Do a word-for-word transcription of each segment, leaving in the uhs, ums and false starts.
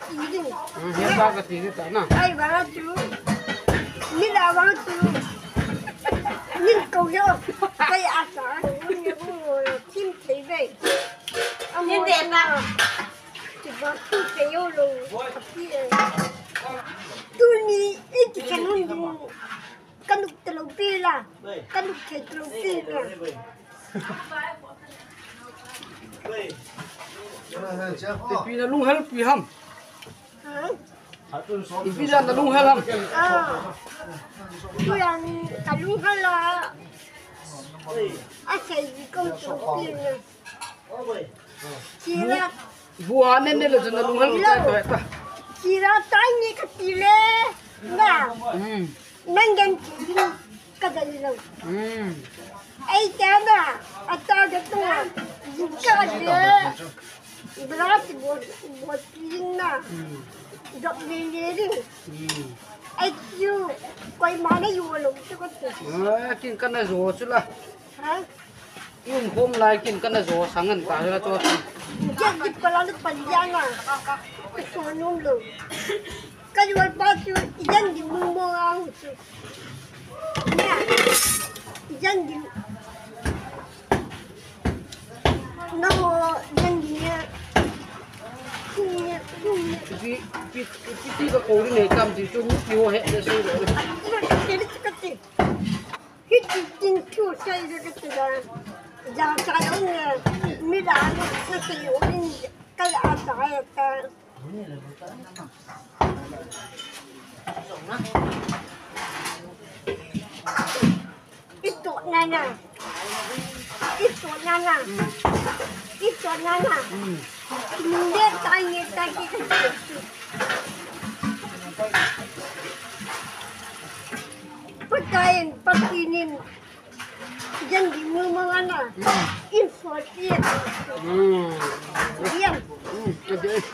ti ding. Hmm, hepa kati ding tah na. Ahivang chu. Min la vang chu. Min kou lou. Kei asa. Min ye bu thim thei ve. Min de na. Ti ba tu thei lou. Tuni i ti kanun ding. Ka nup talou pi la. Ka nup thei talou pi la. Ipi na lunghel pi ham. Ha? Ipi na lunghel ham. Ah. Tujan ka lunghel la. Asei ji kou talou pi la. Sira. Bua nene le jana lunghel ta ta ta. Sira tai ni kati le. Na. Hmm. Nang gen ti ding ka dei lou. Hmm. Ei ta na. Ata ga tu. Ka de. Bra ti bo bo ti na. Hmm. Dok le le ding. Hmm. Ei chu. Koima na yu lou chu ka tu. Ah, kin kana jo chu la. Ha? I um khom lai kin kana jo sang an ta hela chu. Jet di pala lu pan dia na. Ka so num lou. Ka yual pa chu i jan di mu mo a hu chu. Nia. I jan di. Na ho jan di nia. Nia, nia. Pi, pi, pi, pi ka ko ri nei tam ti chu mi pi ho he de sei lo. Ati ka ti. Hiti tin thu sei de ka ti da. Ja cha lo ne. Mi da ne ka ti o ni ka ya sa ya ta. Ito na na. Ito na na. Ito na na. Ni de ta ni ta ki ka ti. Pagkain, pagkinin, yan di mo mga na. Mm. Info, yan. Mm. Yan. Mm. Adi eh.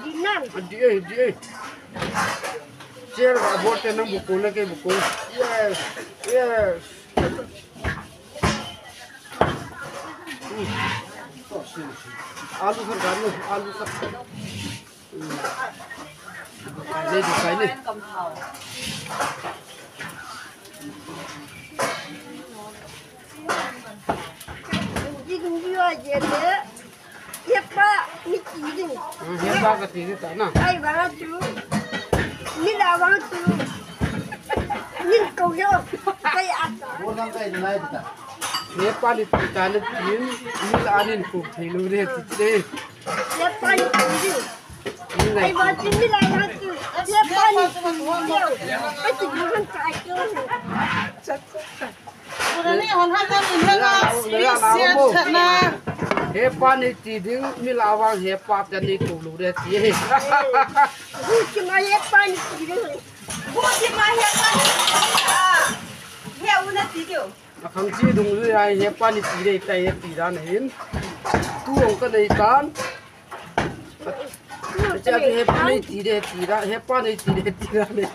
Di nan. Adi eh, adi eh. Chair ka bote nang bukong na kei bukong. Yes. Yes. Mm. Alu sa gano, alu sa. Dukai le, dukai le. Hepa ni ti ding. Hmm, hepa kati ding tah na. Ahivang chu. Min la vang chu. Min kou lou. Kei asa. Hepa ni ti tah na tin. Min la nin kou thei lou de ti te. Hepa ni ti ding. Ai, ba tin mi lai ha tu. Ye pa ni ti lou. Ai, ti bu han ta ki. Ura ni hon han na min la ga. Hepa ni ti ding, mi la vang hepa ta ni kou lou de ti. Bu ti ma hepa ni ti ding. Bu ti ma hepa ni ti ding. He u na ti ding. Akhang chi dungjui a hepa ni ti dei tai ti dan ahin. Tu ong ka nei tan. Acha tu hepa ni ti dei ti da, hepa ni ti dei ti da nei.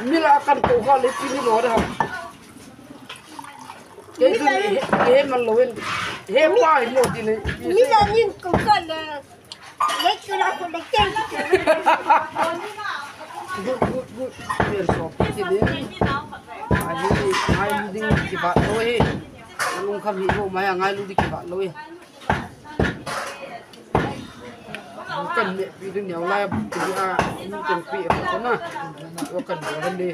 Mi la kan ko ha le ti ni lo da. Ke tu he, he man lo en. Hepa hi mo ti nei. Mi la nin ko ka le. Good, good, good. Well, so, kiti din. Ai, ai, ding kibat lo hi. Nalung kham hi lo, maya ngai lu di kibat lo hi. Kan me pi ding neo lai, pi a, kan pi ko na. Kan mo le.